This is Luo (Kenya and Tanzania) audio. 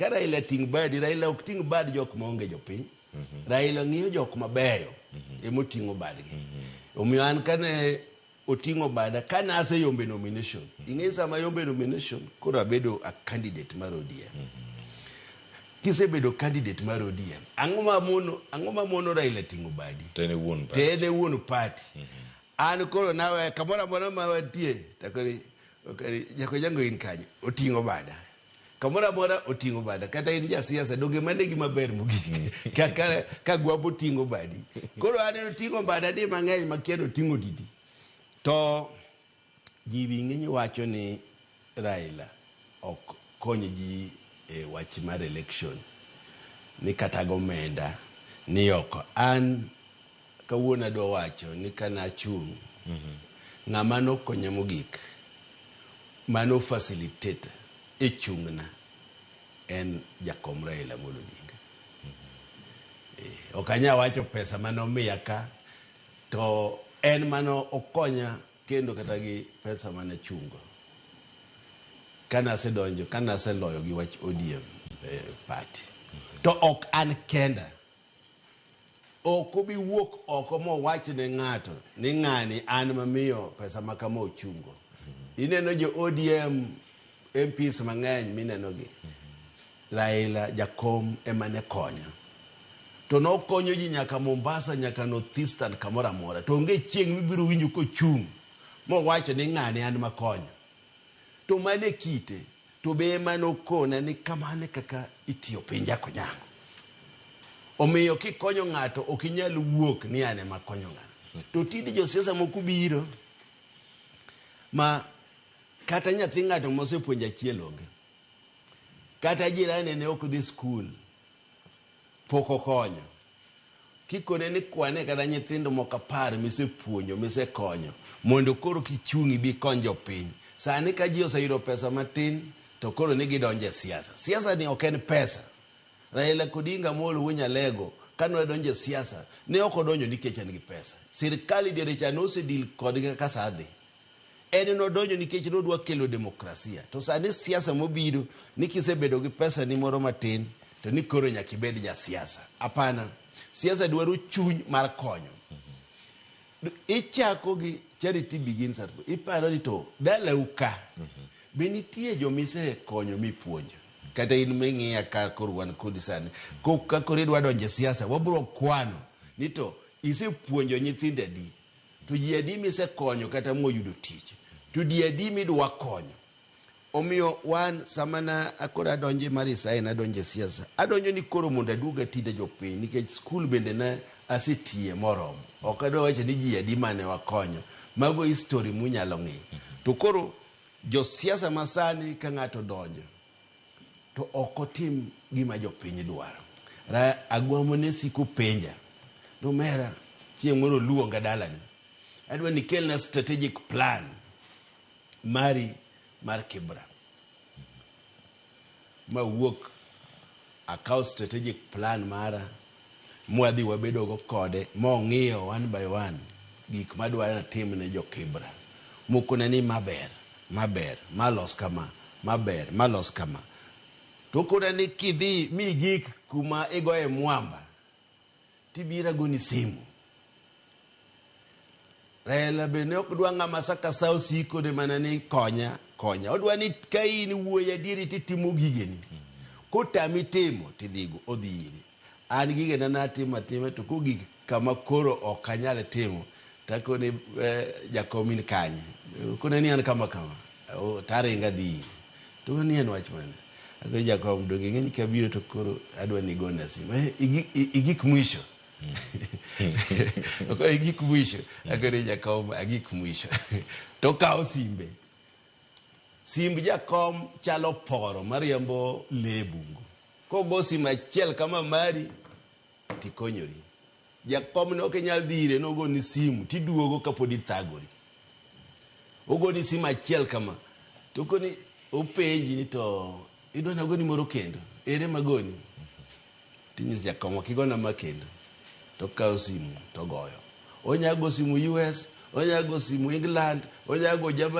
Ka Raila ting' badi, Raila ok ting' bad jok maonge jopiny. Raila ng'iyo jok mabeyo emoting'o badgi. Omiyo an kane oting'o bada, kane aseyombe nomination, ing'e sama ayombe nomination, koro abedo a candidate mar ODM. Kisebedo candidate mar ODM, ang'o ma mono Raila ting'o badi? To en e wuon To en e wuon party. An koro nawe kamoro amora ma wantie, takoni, okoni, Jakonyango in kanye? Oting'o bada. Kamoro amora oting'o bada. Kata in jasiasa, donge mano e gima ber mogik? Ka Agwambo ting'o badi. Koro an oting'o bada di mang'eny makia ni oting'o didi. To ji ng'eny wacho ni Raila ok kony ji e wach mar election. Ni kata gomenda ni oko. An kawuono adwa wacho ni kane achung', ng'ama nokonya mogik, mano facilitate e chung'na en jakom Raila Amolo Odinga. Ok anyal wacho pesa mane omiya ka, to en mano okonya kendo kata gi pesa mane achungo. Kane asedonjo, kane aseloyo gi wach ODM party. To ok an kenda. Ok obi wuok oko mowach ne ng'ato ni ng'ani an mamiyo pesa ma kama ochungo. Ineno jo ODM MPs mang'eny mineno gi. Raila jakom ema ne konyo. To nokonyo ji nyaka Mombasa, nyaka North Eastern, kamoro amora. To onge chieng' mibiro winjo kochung' mowacho ni ng'ani an makonyo. To mano e kite. To be ema nokona ni kamano e kaka itiyo piny Jakonyango. Omiyo kikonyo ng'ato ok inyal wuok ni an ema akonyo ng'ano. To tinde josiasa moko biro ma kata nyathi ng'ato mosepuonjo achiel onge. Kata jirani ne ok dhi skul pok okonyo. Kikone ni kwane kata nyithindo moko 10 misepuonjo, misekonyo, mondo koro kichung' ibi ikony jopiny. Sani ka ji oseyudo pesa matin, to koro ni gidonjo e siasa. Siasa ni ok en pesa. Raila Odinga Amolo Wuod Nyalego kane odonjo e siasa, ne ok odonjo nikech en gi pesa. Sirkal diere cha nosedil kodgi kaka sa dhi. En nodonjo nikech nodwa kelo demokrasia. To sani siasa mobiro ni kisebedo gi pesa ni moro matin to ni koro nyaka ibed ja siasa. Hapana. Siasa dwaro chuny mar konyo. Ichako gi charity begins at home. Iparo ni to dalau ka be nitie joma isekonyo mipuonjo. Kata in ming'iya ka koro wan kodi sani. Ka koro idwa donjo e siasa wabro kwano ni to isepuonjo nyithindo adi. To ji adi misekonyo kata moyudo tich? To ji adi midwa konyo? Omiyo wan sama na koro adonjo mar resign adonjo e siasa, adonjo ni koro mondo aduog ati ne jopiny nikech skul bende ne asetiye moromo. Ok adwa wacho ni ji adi mane wakonyo. Mago history munyalo ng'iyo. To koro josiasa masani ka ng'ato odonjo to ok otim gima jopiny dwaro. Agwambo ne siko penja, nomera chieng' moro oluonga dalani, adwa ni ikelna strategic plan mari mar Kibra. Mawuok akawo strategic plan mara mwadhi wabedogo kode mong'iyo one by one gik madwaro natim ne jo Kibra. Mokona ni maber, maber, malos kama, maber, malos kama. To okona ni kidhi migik kuma igoye mwamba, tibiro agoni simu. Raila be ne ok dwa ng'ama sa ka sa osiko ne mana ni konya, konya. Odwa ni ka in wuoyi adieri titimo gigeni. Kotami timo tidhigo, odhi iri. An gigena natimo atima to kogik kama koro ok anyal timo takone jakom in kanye? Okone ni an kama kama. Taringo adhi ire. To ni en wach mane? Akone jakom donge ing'e ni kabiro to koro adwa ni igona simu. Igik mwisho. Okone igik mwisho. Akone jakom agik mwisho. To okawo simbe. Simb jakom chalo poro mariembo lee e bungu. Kogo simu achiel kama mari tikonyori. Jakom ne ok inyal dhi ire nogoni simu tiduogo kapod ithagori. Ogoni simu achiel kama to koni openji ni to idwa nagoni moro kendo ere magoni tinyis jakom ok igona ma kendo to okawo simu togoyo. Onya go simu US, onya go simu England, onya go Germany.